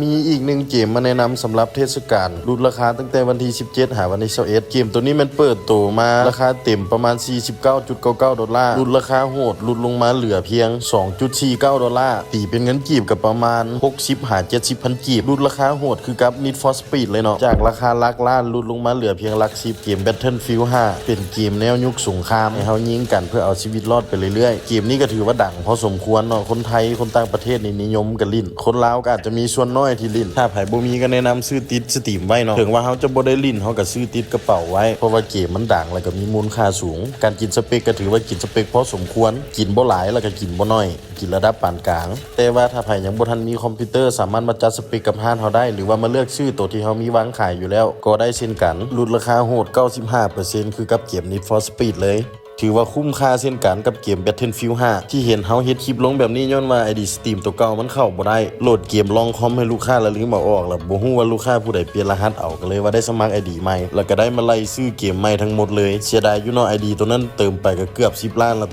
ມີອີກໜຶ່ງເກມມາແນະນຳສຳລັບເທດສະການ ຫຼຸດລາຄາຕັ້ງແຕ່ວັນທີສິບເຈັດຫາວັນທີຊາວເອັດ. ເກມໂຕນີ້ແມ່ນເປີດໂຕມາລາຄາເຕັມປະມານສີ່ສິບເກົ້າຈຸດເກົ້າເກົ້າໂດລາ ຫຼຸດລາຄາໂຫດ ຫຼຸດລົງມາເຫຼືອພຽງສອງຈຸດສີ່ເກົ້າໂດລາ ຕີເປັນເງິນກີບກໍປະມານຫົກສິບຫາເຈັດສິບພັນກີບ ຫຼຸດລາຄາໂຫດຄືກັບ Need for Speed ເລີຍເນາະ ຈາກລາຄາຫຼັກລ້ານຫຼຸດລົງມາເຫຼືອພຽງຫຼັກສິບ. ເກມ Battlefield ຫ້າ ເປັນເກມແນວຍຸກສົງຄາມ ໃຫ້ເຮົາຍິງກັນເພື່ອເອົາຊີວິດລອດໄປເລື້ອຍໆ. ເກມນີ້ກໍຖືວ່າດັງພໍສົມຄວນເນາະ ຄົນໄທ ຄົນຕ່າງປະເທດນີ້ນິຍົມກັນຫຼິ້ນ ຄົນລາວກໍອາດຈະມີສ່ວນນ້ອຍທີ່ຫຼິ້ນ. ຖ້າໃຜບໍ່ມີກໍແນະນຳຊື້ຕິດ Steam ໄວ້ເນາະ ເຖິງວ່າເຮົາຈະບໍ່ໄດ້ຫຼິ້ນ ເຮົາກໍຊື້ຕິດກະເປົາໄວ້ ເພາະວ່າເກມມັນດັງ ແລ້ວກໍມີມູນຄ່າສູງ. ການກິນສະເປັກກໍຖືວ່າກິນສະເປັກພໍສົມຄວນ ກິນບໍ່ຫຼາຍ ແລ້ວກໍກິນບໍ່ໜ້ອຍ ກິນລະດັບປານກາງ. ແຕ່ວ່າຖ້າໃຜຍັງບໍ່ທັນມີຄອມພິວເຕີ ສາມາດມາຈັດສະເປັກກັບຮ້ານເຮົາໄດ້ ຫຼືວ່າມາເລືອກຊື້ໂຕທີ່ເຮົາມີວາງຂາຍຢູ່ແລ້ວກໍໄດ້ເຊັ່ນກັນ. ຫຼຸດລາຄາໂຫດເກົ້າສິບຫ້າເປີເຊັນ ຄືກັບເກມ Need for Speed ເລີຍ. ຖືວ່າຄຸ້ມຄ່າເຊັ່ນກັນກັບເກມ Battlefield ຫ້າ ທີ່ເຫັນເຮົາເຮັດຄລິບລົງແບບນີ້ ຍ້ອນວ່າ ໄອດີ Steam ໂຕເກົ່າມັນເຂົ້າບໍ່ໄດ້ ໂຫຼດເກມລອງຄອມໃຫ້ລູກຄ້າ ລະລືມເອົາອອກ ລະບໍ່ຮູ້ວ່າລູກຄ້າຜູ້ໃດປ່ຽນລະຫັດເອົາ ກໍເລີຍວ່າໄດ້ສະໝັກ ໄອດີ ໃໝ່ ລະກະໄດ້ມາໄລ່ຊື້ເກມໃໝ່ທັງໝົດເລີຍ. ເສຍດາຍຢູ່ເນາະ ໄອດີ ໂຕນັ້ນເຕີມໄປກໍເກືອບສິບລ້ານລະ.